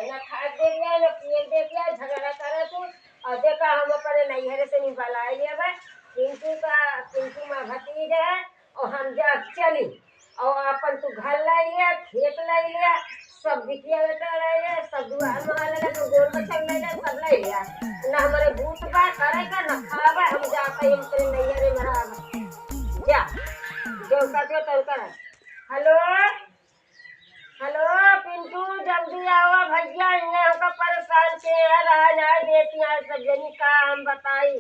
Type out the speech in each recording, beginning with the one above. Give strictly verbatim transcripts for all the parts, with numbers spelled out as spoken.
ना खाए देतिया, ना पिए देतिया, झगड़ा करे तू। और देखा, हम अपने नैहरे से निबलाए लेबे। पिंटू का, पिंटू मा भतीजा है, और हम जा चली। और अपन तू घर लाई लिया, खेत लाई लिया, सब बिटिया बेटा लाई लिया, सब दुआर में वाला ला, जो गोर बचल लाई लिया, सब लाई लिया। ना हमरे बूत बा, करे का, ना खावे, हम जाते ही अपने नैहरे में रहब। जा, जो कर दो, तो कर। हेलो, हेलो, पिंटू, जल्दी आवा भैया, इन्हें हमका परेशान के है, रहा ना देती है सब जनी का हम बताई।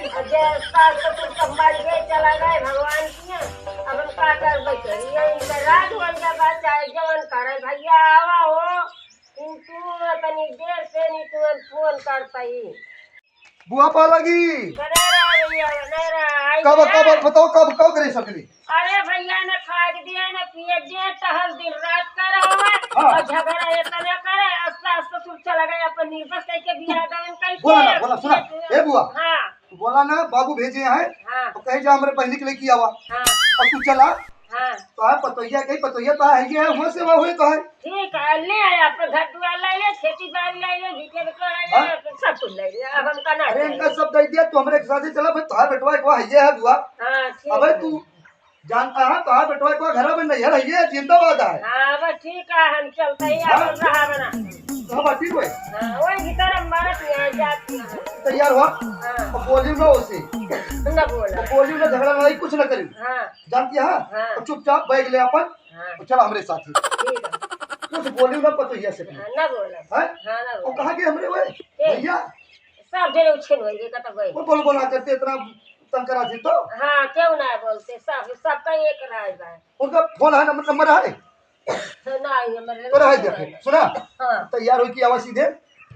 और जे सास ससुर सब मर गए, चला गए भगवान किया, अब हम का करबे करिए, इनका राज बन जाबा, चाहे जवन करे, भैया आवा हो, पिंटू, तनी देर से नहीं तुम फोन करता ही। बुआ पालागी। बना रहा भैया, बना रहा, आई कब, ना। कब, बताओ, कब, कब करे सकली? अरे भैया, न खाए के दिए, न पिए दिए, टहल दिन रात कर रहा है, हाँ। और झगड़ा इतना करे, और सास ससुर चला गए, अपन निर्बस करके बियाह दान करके बोला ना, बोला, सुना, ये तू ए बुआ। हाँ। बोला ना, बाबू भेजे हैं, हाँ। तो कहे जा, हमरे बहिनी के लेके आवा। हाँ। और तू चला, हाँ। तो है पतोहिया, कहीं पतोहिया तो है, ये है, वहाँ से वहाँ हुए तो है। ठीक है, ले आए, आपके घर दुआर ले ले, खेती बाड़ी ले ले, बीटे बेटवा ले ले, हाँ? सब कुछ ले ले, अब हमका ना अरे, चाहिए। इनका सब दे दिया, तू हमरे साथे चला, भाई, तोहार बेटवा एक बार है, ये है बुआ। हाँ, ठीक अबे है। तू जानता है, तोहार बेटवा एक बार घर में नहीं है, ये जिंदाबाद है। हाँ, बस ठीक है, हम चलते ही हाँ? अपन रहा बना। हाँ, बात ठीक है। हाँ, वही भीतर हम मारत नहीं है, जाती है। तैयार हुआ? हाँ। अब बोली ना उसे। ना बोला। अब बोली ना, झगड़ा लड़ाई कुछ ना करी। हाँ। जानती है? हाँ। और चुपचाप बैग ले अपन हाँ। और चला हमरे साथ ही। ठीक है। कुछ बोली ना पतोहिया से अपने। हाँ, ना बोला। हैं? हाँ, ना और बोला। कहाँ गए हमरे वे? के? भैया। सब जने उछिन होइगे, कतौ गए। वो बोल बोला करते इतना तंग करा थी तो? हाँ, क्यों ना बोलते? सब, सबका एक राय बा। उनका फोन है, नंबर, नंबर है? नहीं, नंबर तो रह नहीं जा है। फिर, सुना? हाँ। तैयार होके आवा सीधे,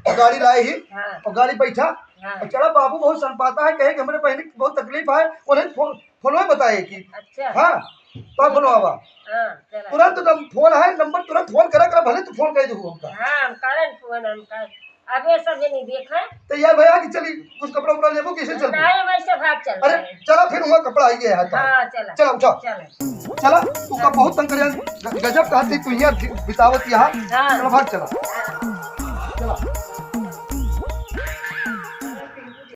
गाड़ी लाए ही, हाँ। और गाड़ी बैठा, हाँ। और चला बाबू बहुत सनपाता है, कहे कि हमरे बहिनी के बहुत तकलीफ है, उन्हें फोन, फोन में बताए कि अच्छा। हाँ, तो फोन आवा। हाँ, चला। तुरंत नम-, फोन है, नंबर तुरंत फोन करा, करा, भले तू फोन कर दू हमका। हाँ, हम करन फोन, हम कर। अब ये सब जनी देखा। तो यार भैया कि चली, कुछ कपड़ा उपड़ा लेबो, कैसे चलबो? नहीं, वैसे भाग चल अरे, रहे हैं। चला फिर वहाँ कपड़ा आई है, हाँ, चला। चला, उठा। चला। चला, तू का बहुत तंग करिया, ग-, गजब कहती तू यहाँ बि-, बितावत यहाँ। हाँ। चला, भाग चला।